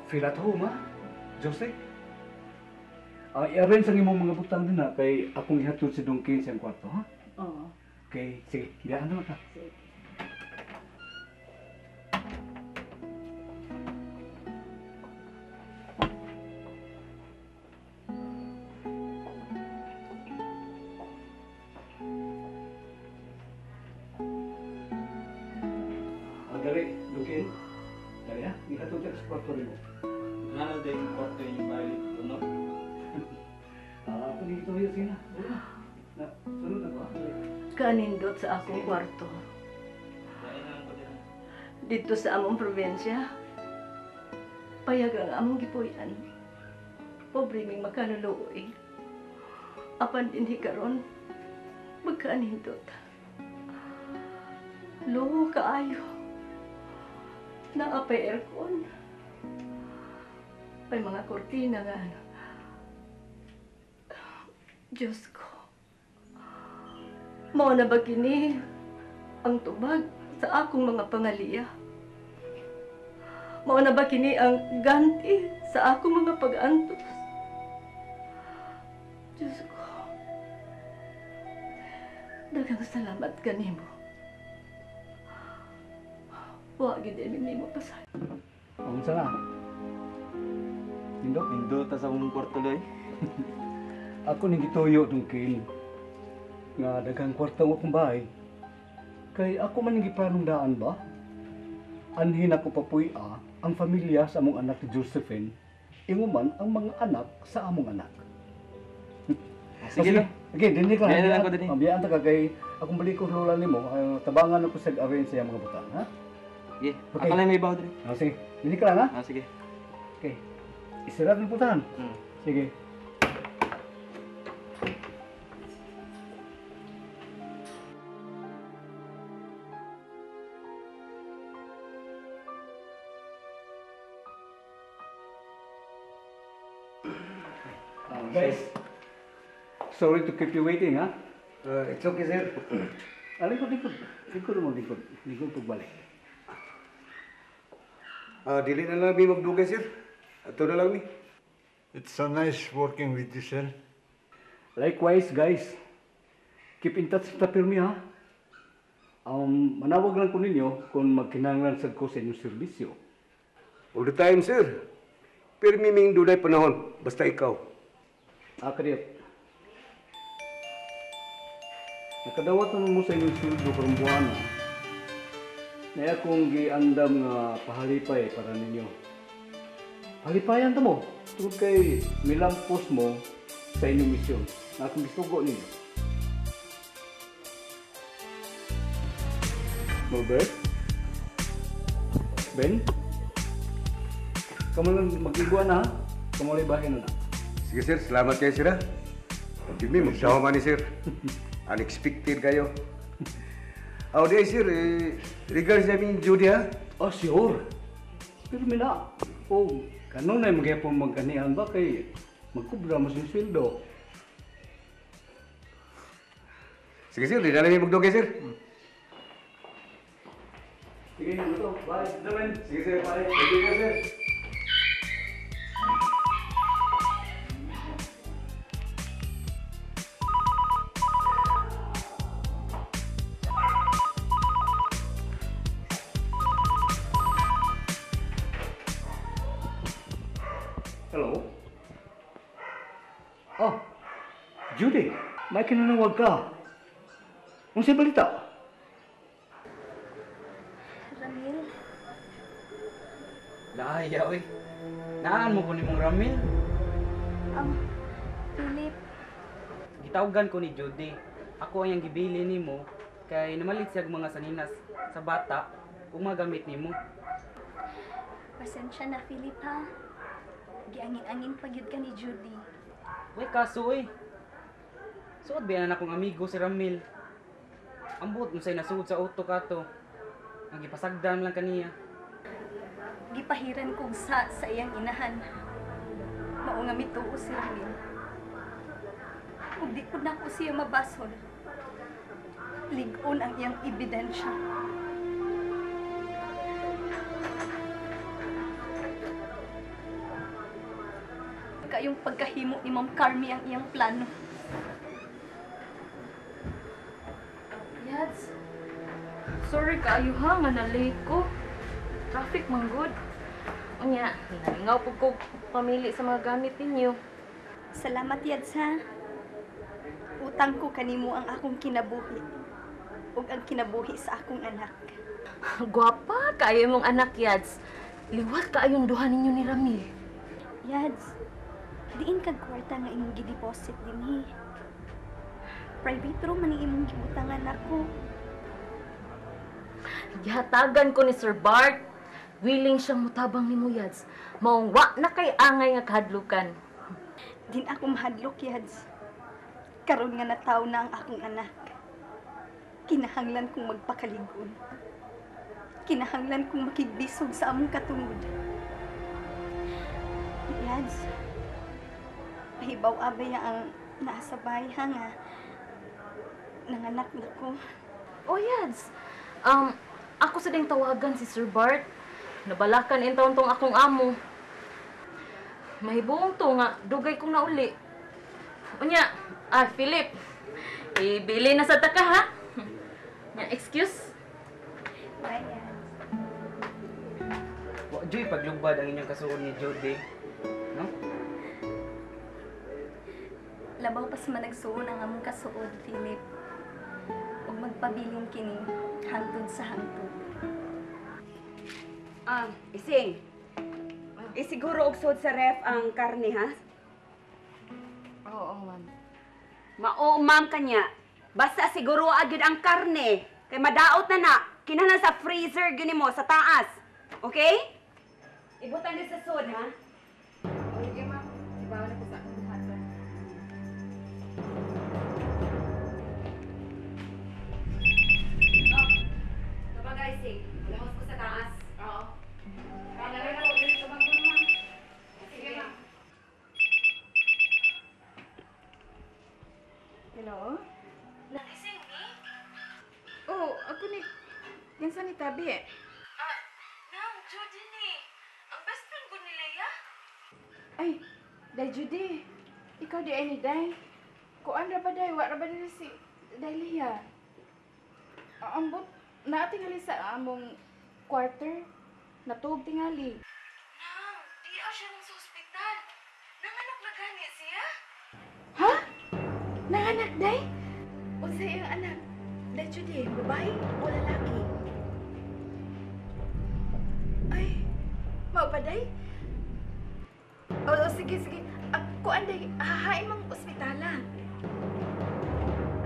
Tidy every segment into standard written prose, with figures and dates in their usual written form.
Feel at home, ha? Jose? I-arrange ang imong mga butang din ha, kay akong ihatod si Duncan sa iyang kwarto, ha? Oo. Okay, sige. Biyaan naman ka. Sige. Dali, Duncan. Dali ha, ihatod ka sa kwarto nimo. Ano din yung kwarto yung balik, ano? Ako dito yun, sige na. Na, sunod ako ha. Kanindot sa akong kwarto. Dito sa among probinsya, payag ang among gipuy-an. Pobre ming makaluluoy. Apan dinhi karon, magkanindot. Luho kaayo. Naa pay aircon. Pay mga kortina nga ano. Diyos ko. Mao na ba kini ang tubag sa akong mga pangaliya? Mao na ba kini ang ganti sa akong mga pag-antos? Diyos ko. Daghang salamat kanimo. Wa gid nimo pasay. Unsa na? Nindot? Nindot ta sa akong kwarto loy. Ako ning gituyo Duncan nga daghang kwarta ang akong bahay. Kay ako man ning giplanong daan ba? Anhin ako papuy-a ang pamilya sa among anak ni Josephine, ingo man ang mga anak sa among anak. Sige lang. Okay, dinhi ka. Biyahan na lang ko dinhi. Biyaan ta ka kay akong balik ko lola nimo, tabangan ako sa arrange sa iyang mga butang, ha? Sige. Okay. Ako lang may bawo diri. Sige. Dinhi ka lang, ha? Sige. Okay. Isira ng putahan. Sige. Guys, sorry to keep you waiting, ha? It's okay, sir. Lingkod, lingkod. Lingkod mo, lingkod. Lingkod pagbalik. Dili na lang mi magdugay, sir. Ato na lang mi. It's so nice working with you, sir. Likewise, guys. Keep in touch sa pirmi, ha? Manawag lang ko ninyo kung magkinahanglan sad ko sa inyong serbisyo. All the time, sir. Pirmi ming dunay panahon, basta ikaw. Kadiyot. Nakadawat naman mo sa inyong sweldo karong buwan. Na akong giandam nga pahalipay para ninyo. Halipayan ta mo tungod kay milampos mo sa inyong misyon na akong gisugo ninyo. Norbert? Ben? Kamu lang mag-igwa na, ha? Kamu lang bahin na. Sige, sir. Salamat kayo, sir, ha? Pag-ibig, magsawa man ni sir. Unexpected kayo. Oh, di, sir. Regards namin Judy, ha? Oh, sure. Pero mina, oh, kanunay magyapon magkanihan ba kay magkubra mo sa sweldo. Sige, sir. Di na namin magdugay, sir. Sige, ano to? Bye. Gentlemen. Sige, sir. Bye. Thank you, sir. Hello? Oh, Judy, may kinanawag ka. Unsay balita? Ramil? Laya, oy. Naan mo ko ni mong Ramil? Philip. Gitawagan ko ni Judy. Ako ang gibili nimo kay namalit siya mga saninas sa bata ug magamit nimo. Pasensya na, Philip, ha. Giangin-angin pa gyud ka ni Judy. Uy, kaso oy. Suod ba na akong amigo si Ramil? Ambot unsay nasuod sa utok ato. Ang gipasagdan lang kaniya. Gipahiran kog sa iyang inahan. Mao nga mituo si Ramil. Ug di pud nako siya mabasol. Lig-on ang iyang ebidensya. kayong pagkahimo ni Ma'am Carmi ang iyang plano. Yads, sorry kaayo ha nga na-late ko. Traffic man good. Unya, nalingaw po ko pamili sa mga gamit ninyo. Salamat, Yads, ha. Utang ko kanimo ang akong kinabuhi ug ang kinabuhi sa akong anak. Gwapa kaayo imong anak, Yads. Liwat kaayong duha ninyo ni Ramil. Yads, diin kag kwarta nga imong gideposit dinhi. Private room man imong gibutangan nako. Gihatagan ko ni Sir Bart. Willing siyang mutabang nimo, Yads. Maong wa na kay angay nga kahadlukan. Din ako mahadlok, Yads. Karon nga nataw na ang akong anak. Kinahanglan kong magpakaligon. Kinahanglan kong makigbisog sa among katungod. Yads, pahibaw abay ang naa sa bahay ha nga nanganak na ko. Oh, Yads. Ako sa ding tawagan si Sir Bart. Nabalakan in taon tong akong amo. Mahibuong to nga, dugay kong nauli. Unya, Philip, ibili na sa taka ha? Nya, excuse? Bye, Yads. Wa joy paglubad ang inyong kasuod ni Judy. No? Labaw pa sa managsuon ang among kasuod, Philip. Ug magpabilin kini hangtod sa hangtod. Ising. Isiguro og sud sa ref ang karne, ha? Oo, ma'am. Mao, ma'am kanya. Basta siguro agad ang karne. Kay madaot na na. Kinahanglan sa freezer gyud nimo sa taas. Okay? Ibutan din sa sud, ha? Sige, ma'am. Ibawa na ko sa akong buhaton. Oh, sabagay, Ising. Lahos ko sa taas. Oo. Kaya na ako dito sa bangko, ma'am. Sige, ma'am. Hello? Nagising ni? Oh, ako ni... Kinsa ni Tabi eh? Nang, Judy ni. Ang best friend ko ni Leia. Ay, Day Judy. Ikaw di ay ni Day. Kuan ra ba Day? Wa ra ba diri si Day Leia? Ambot, naa tingali sa among quarter. Natuog tingali. Nang, di siya nang sa ospital. Nanganak na gani siya? Ha? Nanganak, Day? Unsa iyang anak? Day Judy, babae o lalaki? Ay, mao ba, Day? Oo, sige, sige. Kuan, Day, hahain mang ospitala.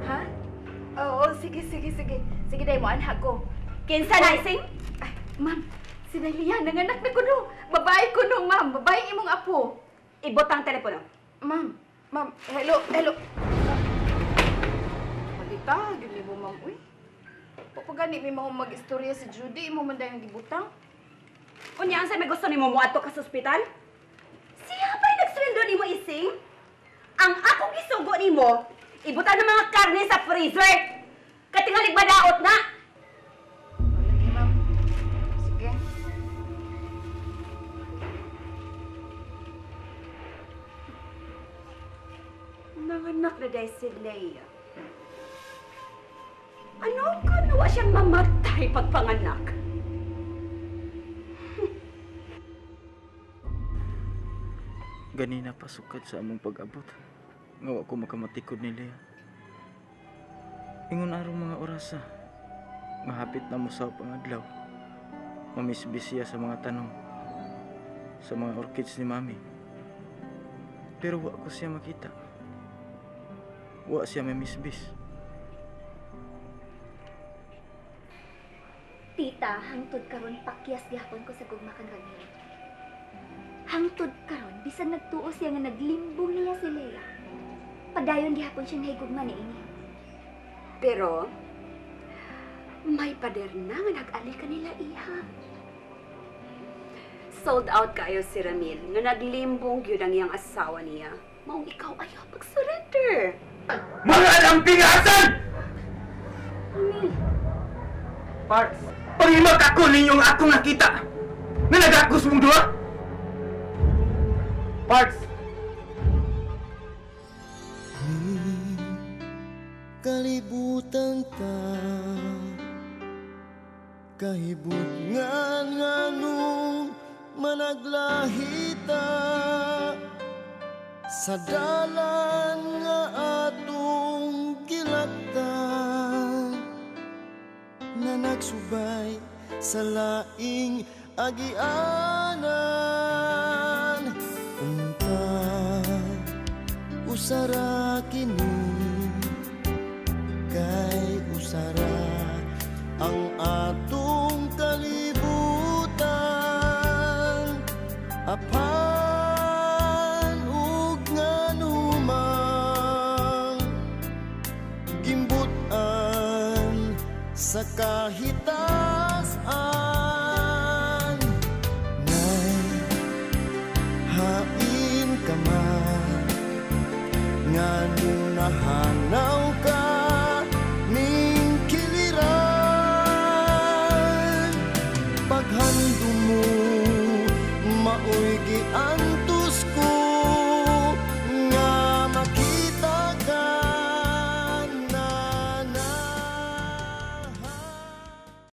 Ha? Oo, sige, sige, sige. Sige, Day, moanha ko. Kinsa na, Ising? Ay, ma'am, si Dahlia, nanganak na ko no. Babae ko no, ma'am. Babae imong apo. Ibutang telepono. Ma'am, ma'am, hello, hello. Malita, gyud mo, ma'am. Uy. Papagani may mahong mag-istorya si Judy, imo man dayong gibutang. Unya, ang may gusto nimo moadto ka sa ospital? Siya pa'y nagsweldo nimo, Ising? Ang akong gisugo nimo, ibutan ng mga karne sa freezer. Katingalig madaot na. Lagi, ma'am. Sige. Nanganak na dahil si Leia. Ano ka nawa siyang mamatay pagpanganak? Ganina pasukad sa among pag-abot. Nga wa ko makamatikod ni Lea. Ingon arong mga orasa. Nga hapit na mo sa pangadlaw. Mamisbis siya sa mga tanong. Sa mga orchids ni Mami. Pero wa ko siya makita. Wa siya mamisbis. Tita, hangtod karon pakyas gihapon ko sa gugma kang Ramil. Hangtod karon bisan nagtuo siya nga naglimbong niya si Leia. Padayon gihapon siya nahigugma niini. Pero may pader na nga nag-ali kanila iha. Sold out kayo si Ramil nga naglimbong gyud ang iyang asawa niya. Maong ikaw ayaw pag-surrender. Mga lampingasan! Ramil! Parts! Pangimag ako ninyong akong nakita! Nga nagakos mong duha! Parts! Kalibutan ta kahibutngan nganong managlahita sa dalan nga atong gilaktan na nagsubay sa laing agianan. Unta usara kini kay usara ang atong kalibutan, apan ug nganumang gimbutan sa kahitanan.